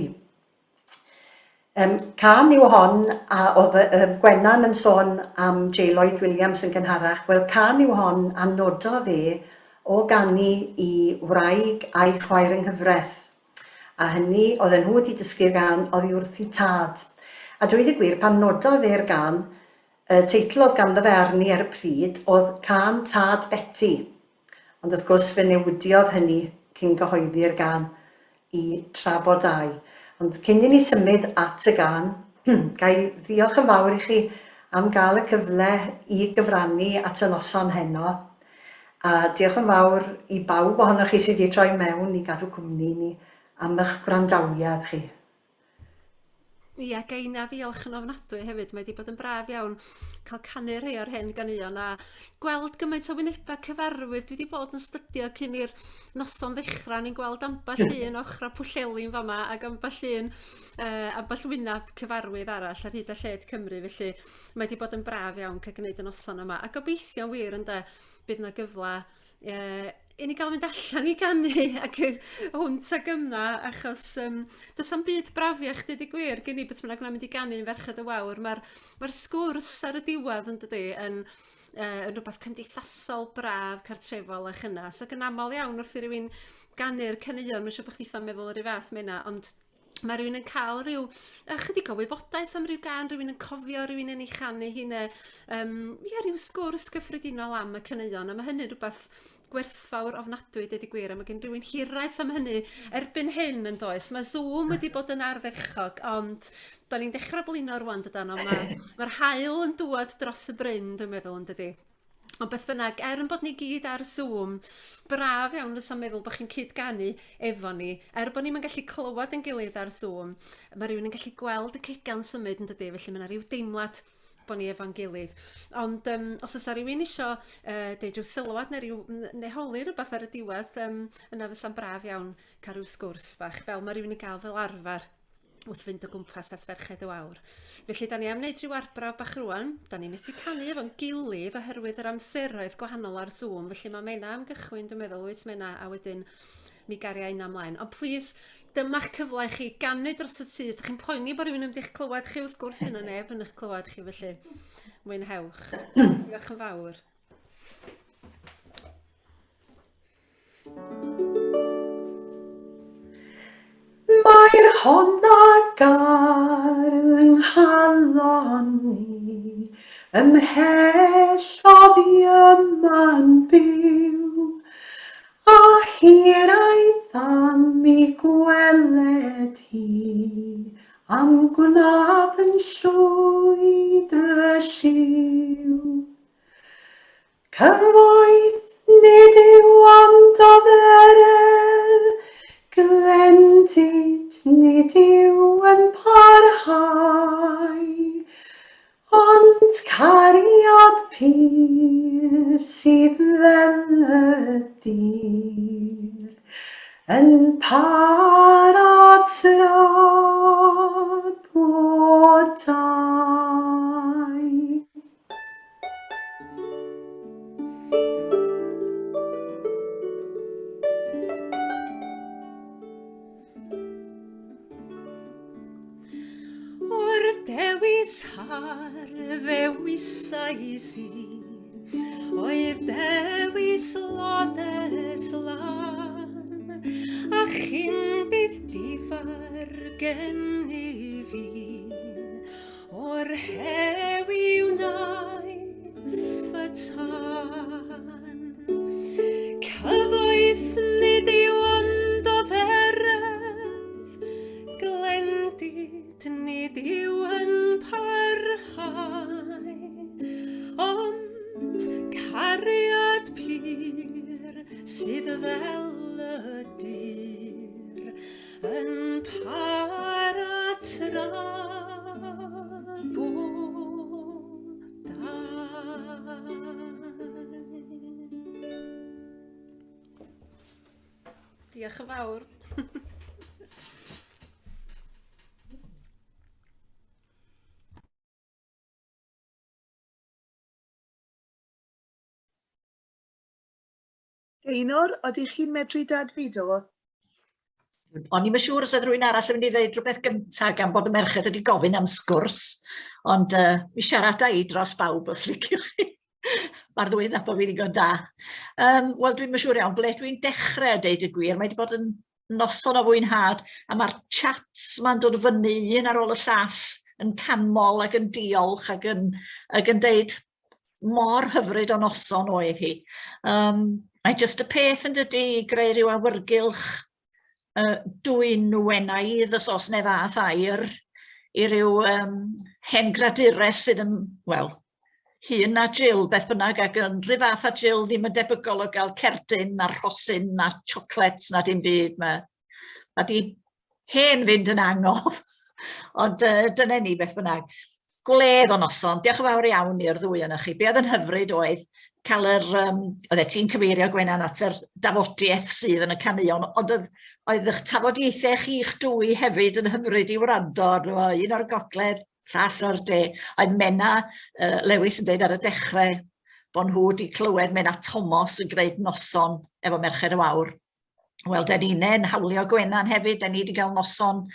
Um, can yw hon, a oedd um, Gwennan yn sôn am J Lloyd Williams yn gynharach, wel can yw hon a nododd e o ganu i wraig a'i chwaer yng nghyfraith. A hynny, oedden nhw wedi dysgu'r gan oddi wrth i tad. A dweud y gwir, pan nododd e'r gan, y teitl oedd ganddo fe arni ar y pryd oedd Cân Tad Beti. Ond wrth gwrs fe newidiodd hynny cyn gyhoeddi'r gân i Tra Bo Dau. Ond cyn i ni symud at y gân, ga i ddiolch yn fawr i chi am gael y cyfle i gyfrannu at y noson heno. A diolch yn fawr i bawb ohonoch chi sydd wedi troi mewn i gadw cwmni i ni am eich gwrandawiad chi. Ia, ga inna ddiolch yn ofnadwy hefyd. Mae 'di bod yn braf iawn cael canu rhei o'r hen ganeuon a gweld gymaint o wynebau cyfarwydd. Dwi 'di bod yn stydio cyn i'r noson ddechrau. Ni'n gweld ambell un o ochrau Pwllheli yn fama ac ambell un, uh, ambell wyneb cyfarwydd arall ar hyd a lled Cymru. Felly mae 'di bod yn braf iawn cael gwneud y noson yma. A gobeithio'n wir ynde, bydd 'na gyfle Yy i ni gael mynd allan i ganu ac yy hwnt ag yma achos yym does 'na'm byd brafiach deud y gwir gen i beth bynnag na mynd i ganu yn Ferched y Wawr ma'r ma'r sgwrs ar y diwedd yn dydi yn yy yn rwbath cymdeithasol braf cartrefol a chynnas ac yn amal iawn wrth i rywun ganu'r caneuon ma' siŵr bo' chditha'n meddwl yr un fath Menna ond mae rhywun yn cael rhyw ychydig o wybodaeth am ryw gân, rhywun yn cofio rhywun yn ei chanu hi neu um, ia, rhyw sgwrs gyffredinol am y caneuon a mae hynny'n rhywbeth gwerthfawr ofnadwy deud y gwir a mae gen rhywun hiraeth am hynny erbyn hyn yn does. Mae Zoom wedi bod yn ardderchog ond da ni'n dechrau blino rwan dydan ond mae'r mae haul yn dŵad dros y bryn dwi'n meddwl yn dydi. Ond beth bynnag, er yn bod ni gyd ar Zoom, braf iawn fysa meddwl bod chi'n cyd-ganu efo ni. Er bod ni'm yn gallu clywed yn gilydd ar Zoom, mae rhywun yn gallu gweld y cega'n symud yn dydy, felly mae yna rhyw deimlad bod ni efo'n gilydd. Ond um, os oes rhywun isio uh, deud rhyw sylwad neu, rhyw, neu holi rhywbeth ar y diwedd, um, yna fysa'n braf iawn cael rhyw sgwrs bach, fel mae rhywun yn gael fel arfer wrth fynd o gwmpas at Ferched y Wawr. Felly, da ni am wneud rhyw arbrawf bach rwan. Da ni methu canu efo'n gilydd oherwydd yr amseroedd gwahanol ar Zoom, felly mae Mena am gychwyn, dwi'n meddwl, wyt Mena, a wedyn mi garia inna ymlaen. Ond plis, dyma'ch cyfle i chi ganu dros y tŷ. Os ydych chi'n poeni bod rhywun yn mynd i'ch clywed chi, wrth gwrs, yna neb yn eich clywed chi, felly mwynhewch. Diolch yn fawr. Mae'r hon a gar yng nghalon i, ymhell oddi yma'n byw, a hiraeth am i gweled hi, am gwnadd yn llwyd fy lliw. Cyfoeth nid yw ond oferedd, glendid nid yw yn parhau, ond cariad pur sydd fel y dur, yn para tra bo dau. O'r dewis har ddewisais i, oedd dewis lodes lan, a chyn bydd difar gennyf i, O'r hewi wnaeth y tân. Cyfoeth nid yw ond oferedd, glendid nid yw yn parhau. fel y dur yn para tra bo dau. Diolch yn fawr. Gaynor, odych chi'n medru dadfudo? O'n i'm yn siŵr os oedd rhywun arall yn mynd i ddeud rhywbeth gyntaf gan bod y merched wedi gofyn am sgwrs, ond uh, mi siarada i dros bawb os liciwch chi. Mae'r ddwy yn nabod fi ddigon da. Um, Wel, dwi'n yn siŵr iawn ble dwi'n dechrau a deud y gwir. Mae wedi bod yn noson o fwynhad, a mae'r chats ma'n dod fyny un ar ôl y llall yn canmol ac yn diolch ac yn, ac yn deud mor hyfryd o noson oedd hi. Um, mae jyst y peth yn dydy i greu rhyw awyrgylch uh, dwynwenaidd, os oes neu fath air, i ryw um, hen gradures sydd yn, wel, hyn na Jill, beth bynnag, ac yn rhyw fath a Jill ddim yn debygol o gael cerdyn na rhosyn na chocolates na dim byd. Mae, mae di hen fynd yn angof. Ond uh, dyna ni beth bynnag. Gwledd o noson. Diolch yn fawr iawn i'r ddwy yna chi. Be oedd yn hyfryd oedd cael yr... Um, oeddet ti'n cyfeirio Gwenan at yr dafodiaeth sydd yn y caneuon, ond oedd, oedd eich tafodiaethau chi'ch dwy hefyd yn hyfryd i wrando arno fo, un o'r gogledd, llall o'r de. Oedd Menna uh, Lewis yn dweud ar y dechrau bod nhw wedi clywed Menna Thomas yn gwneud noson efo Merched y Wawr. Wel, den ni'n hawlio Gwenan hefyd, den ni wedi cael noson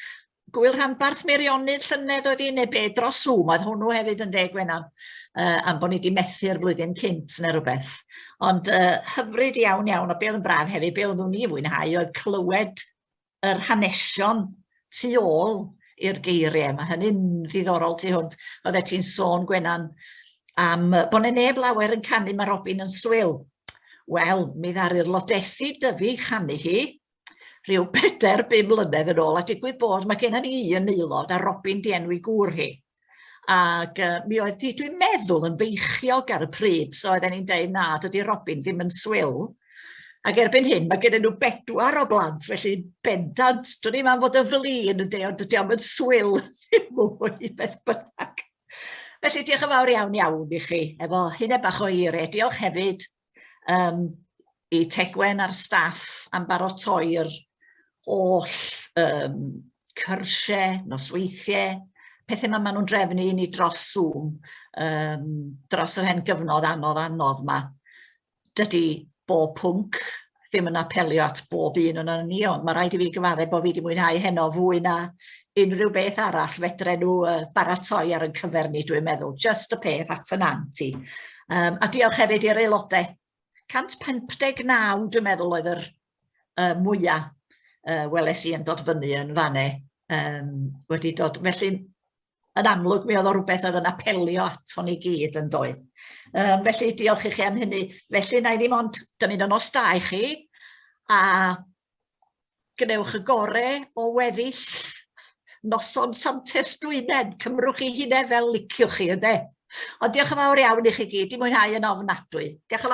Gwyl Rhanbarth Meirionnydd llynedd oedd hi, neu be, dros Zoom, oedd hwnnw hefyd yn deg Gwenan, uh, am bod ni wedi methu'r flwyddyn cynt neu rhywbeth. Ond uh, hyfryd iawn iawn, a be oedd yn braf hefyd, be oeddwn ni fwynhau oedd clywed yr hanesion tu ôl i'r geiriau. Mae hynny'n ddiddorol tu hwnt. Oeddet ti'n sôn, Gwenan, am bod 'na neb lawer yn canu Mae Robin yn Swil. Wel, mi ddaru'r lodesi dyfu chanu hi rhyw bedair, bum mlynedd yn ôl, a digwydd bod mae gennym ni un aelod a Robin di enwi gŵr hi. Ac uh, mi oedd hi, dwi'n meddwl, yn feichiog ar y pryd, so oedden ni'n deud na, dydy Robin ddim yn swil. Ac erbyn hyn, mae gennym nhw bedwar o blant, felly bendant, dwn i'm am fod yn flin yn deud, ond dydy o'm yn swil ddim mwy, beth bynnag. Felly diolch yn fawr iawn iawn i chi, efo hynna bach o eiriau. Diolch hefyd um, i Tegwen a'r staff am baratoi'r holl um, cyrsiau, nosweithiau, pethau yma maen nhw'n drefnu i ni dros Zoom, um, dros yr hen gyfnod anodd anodd yma. Dydy bob pwnc ddim yn apelio at bob un o'n ni, ond mae rhaid i fi gyfaddau bod fi wedi mwynhau heno fwy na unrhyw beth arall fedre nhw uh, baratoi ar yn cyfer ni, dwi'n meddwl. Just y peth at y nant i. Um, a diolch hefyd i'r aelodau. 159, dwi'n meddwl, oedd yr uh, mwyaf uh, weles i yn dod fyny yn fanne. Um, wedi dod, felly yn amlwg mi oedd o rhywbeth oedd yn apelio aton ni gyd yn doedd. Um, felly diolch i chi am hynny. Felly na i ddim ond dymuno nos da i chi a gwnewch y gore o weddill noson Santes Dwynwen. Cymrwch chi hynna fel liciwch chi, ynde? Ond diolch yn fawr iawn i chi gyd. Di mwynhau yn ofnadwy. Diolch yn fawr.